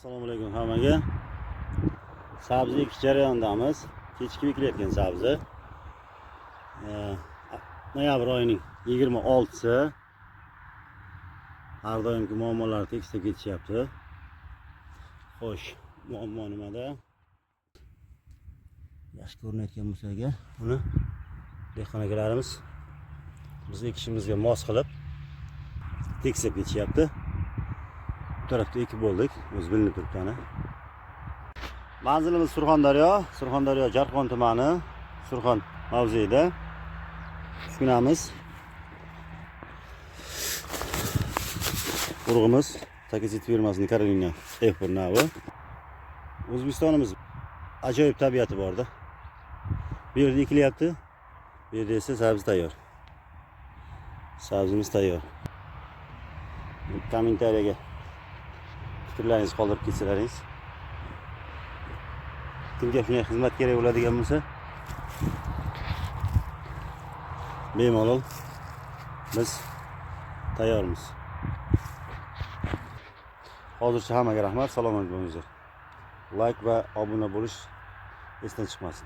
Assalomu alaykum hammaga. Sabzi ekish jarayonidamiz. Kechikib ekilayotgan sabzi. Noyabr oyining 26si. Har doimgi muammolar tekislab ketishyapti. Xo'sh, muammo nimada? Yaxshi ko'rinayotgan bo'lsa agar, uni dehqon akalarimiz biz ekishimizga mos qilib tekislab ketishyapti. Bu tarafda ekib bo'ldik, o'zi bilinib turibdi ana. Manzilimiz Surxondaryo, Surxondaryo Jarqon tumani, Surxon mavzeida. Uskunamiz urug'imiz Takacit firmasining Carolina F1 navi. O'zbekistonimiz ajoyib tabiati borda. Bu yerda ekilyapti. Bu yerda esa sabzi tayyor. Sabzimiz tayyor. Kommentariyaga fikrlaringizni qoldirib ketsalaringiz. Kimga shunday xizmat kerak bo'ladigan bo'lsa, bemalol biz tayyormiz. Hozircha hammaga rahmat, salomat bo'linglar. Like va obuna bo'lish esdan chiqmasin.